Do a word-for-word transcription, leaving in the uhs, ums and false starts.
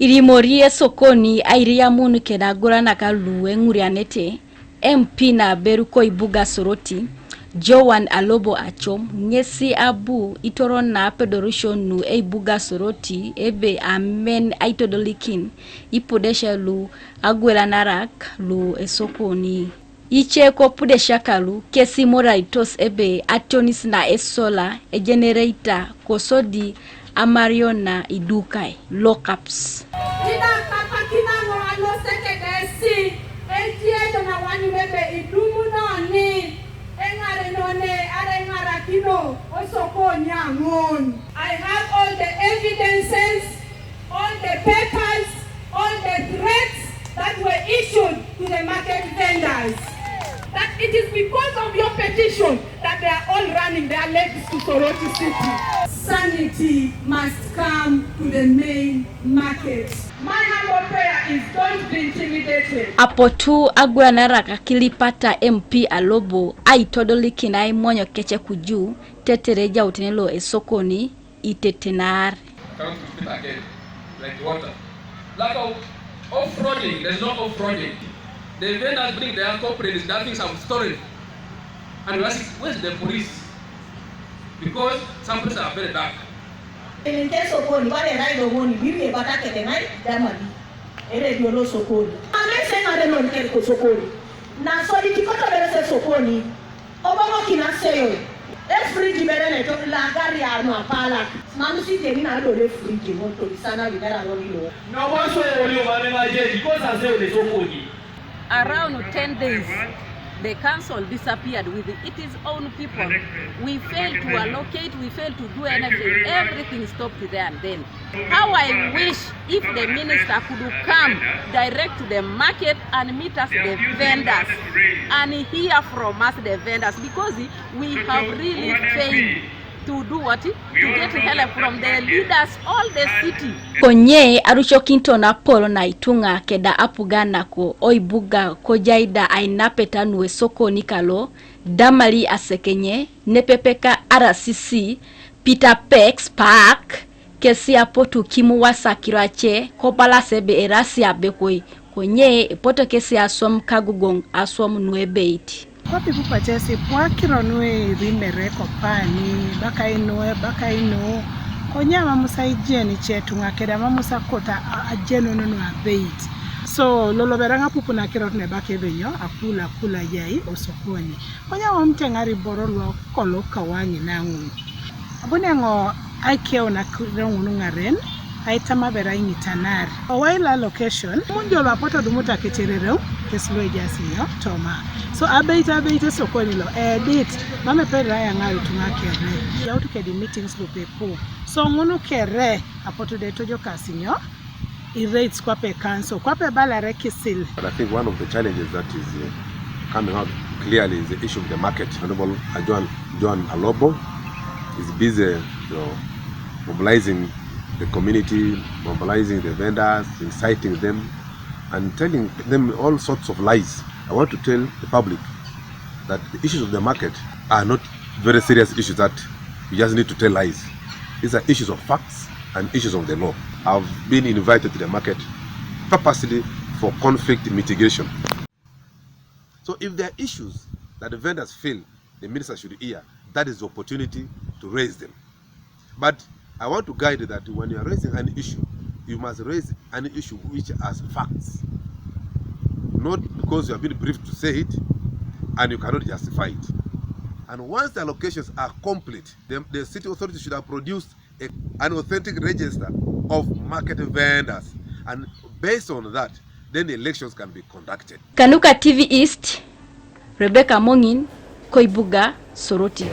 Irimori esokoni airiamun keda aguranak lu eŋurianete, M P naberu koibuga Soroti, Joan Alobo Achom, ŋesi abu itoron na apedorusio nu eibuga Soroti ebe amen aitodolikin ipudesia lu agwelanarak lu esokoni. Ice kopudesiak lu kesi imoraritos ebe ationis na esola, ejenereita, kosodi amario na idukai, lockups. Ida kapakina ŋo alosek edesi, ejieto nawanyun ebe idumunoni eŋarenone arai eŋarakino osokoni aŋon. I have all the evidences, all the papers, all the threats that were issued to the market vendors, that it is because of your petition that they are all running their legs to Soroti City. Sanity must come to the main market. My humble prayer is, don't be intimidated. Apotu aguranarak akilipata M P Alobo aitodolikin aimonyo kece kuju tetere ejautene lo esokoni itetenar. Come to spit again, like water. Lack of off-roading, there's no off-roading. The vendors bring their coffins, their things have stolen. And we ask, where's the police? Because some places are very dark. Eminke sokoni, wale rai do woni, biri e bata kete mai, damali. Ere diolo sokoni. Ame se ngare non ker ko sokoni. Na sodi tikoto bere se sokoni. Oboŋokin aseo, efriji bere neto lagari anu apalak. Manu si jeni na adole efriji ŋol toni sana libera ŋol ilo. Na waso olio mame majeji kosa aseo ne sokoni. Around ten days, the council disappeared with its own people. We failed to allocate, we failed to do anything. Everything stopped there and then. How I wish if the minister could come direct to the market and meet us the vendors and hear from us the vendors, because we have really failed to do what? To get help from the leaders all the city. Konye arucokinto napol na ituŋa keda apuga nako oibuga kojai da ainapeta nuesokoni kalo, damali asekenye, nepepeka R C C, Peter Pex Park, kesi apotu kimuwasa akiro ace, kobalas ebe erasi abekoi, konye epoto kesi aswam kagugoŋ aswam nuebeit. Kwape ipupacesi, pwakiro nuerimere kopani, bakainu, bakainu, konye amamusa ijeni cetuŋa keda amamusa kota ajenun nuabeit. So, lolobera ŋapupunakirot nebaka ebenyo, akula, akula yai, osokoni. Konye awomit eŋar iboro luakolo kawaŋi naŋun. Abuni eoŋ aikeun akiro ŋun ŋaren, aitama bera iŋitanar. Owai lo location, munjo luapotu odumut akecerereu, kes luejaas inyo, toma. So abeit, abeit esokoni lo, edit, mam epedori ayaŋar ituŋa kere. Yautu kedi meetings lupepu. So ŋun kere, apotu de tojokas inyo, i rates kwape council, kwape balare kisil. But I think one of the challenges that is uh, coming out clearly is the issue of the market. Honorable Ajoan, Joan Alobo is busy, you know, mobilizing the community, mobilizing the vendors, inciting them, and telling them all sorts of lies. I want to tell the public that the issues of the market are not very serious issues that you just need to tell lies. These are issues of facts and issues of the law. I've been invited to the market purposely for conflict mitigation. So if there are issues that the vendors feel the minister should hear, that is the opportunity to raise them. But I want to guide that when you are raising an issue, you must raise an issue which has facts, not because you have been briefed to say it and you cannot justify it. And once the allocations are complete, the, the city authority should have produced a, an authentic register of market vendors, and based on that, then elections can be conducted. Kanuka T V East, Rebecca Mongin, Koibuga, Soroti.